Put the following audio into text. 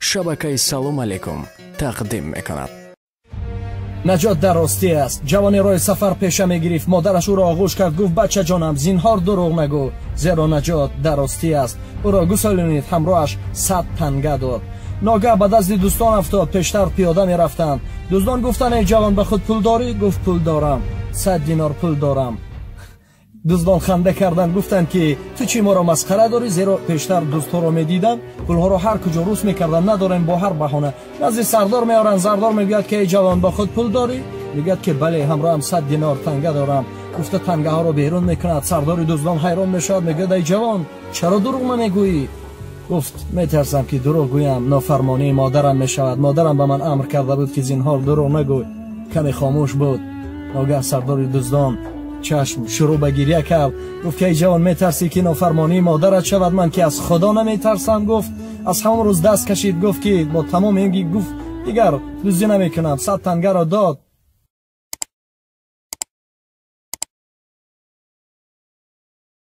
Шабакаи Салом алейкум тақдим мекунад. Наҷот дар ростӣ аст. Ҷавони роҳи сафар пеша мегирифт, модараш ӯро оғӯш кард, гуфт: «Бачаҷонам, зинҳор дурӯғ нагӯ, зеро наҷот дар ростӣ аст». Ӯро гусолонид, ҳамроҳаш 100 танга дод. Ногаҳ ба дасти дӯстон афтод, пештар пиёда мерафтанд. Дӯстон гуфтанд: «Эй ҷавон, ба худ пул дорӣ?» Гуфт: «Пул дорам, 100 динор пул дорам». Дуздон ханда карданд, гуфтанд ки ту чӣ моро масхара дорӣ? Зеро пештар дӯстҳоро медиданд, пулҳоро ҳар куҷо рӯс мекарданд, надорем бо ҳар баҳона. Назди сардор меоранд, сардор мегӯяд ки эй ҷавон, ба худ пул дорӣ? Мегӯяд ки бале, ҳамроҳам 100 динор танга дорам. Гуфта тангаҳоро берун мекунад. Сардори дуздон ҳайрон мешавад, мегӯяд: «Эй ҷавон, чаро дурӯғ намегӯӣ?» Гуфт: «Метарсам ки дурӯғ гӯям, нофармонии модарам мешавад. Модарам ба ман амр карда буд ки зинҳор дурӯғ нагӯй». Каме хомӯш буд. Ногаҳ сардори дуздон чашм шурӯъ ба гиря кард, гуфт ки эй ҷавон, метарсӣ ки нофармонии модарат шавад, ман ки аз Худо наметарсам. Гуфт, аз ҳамон рӯз даст кашид, гуфт ки бо тамоми ин гуфт дигар дуздӣ намекунам. 100 тангаро дод.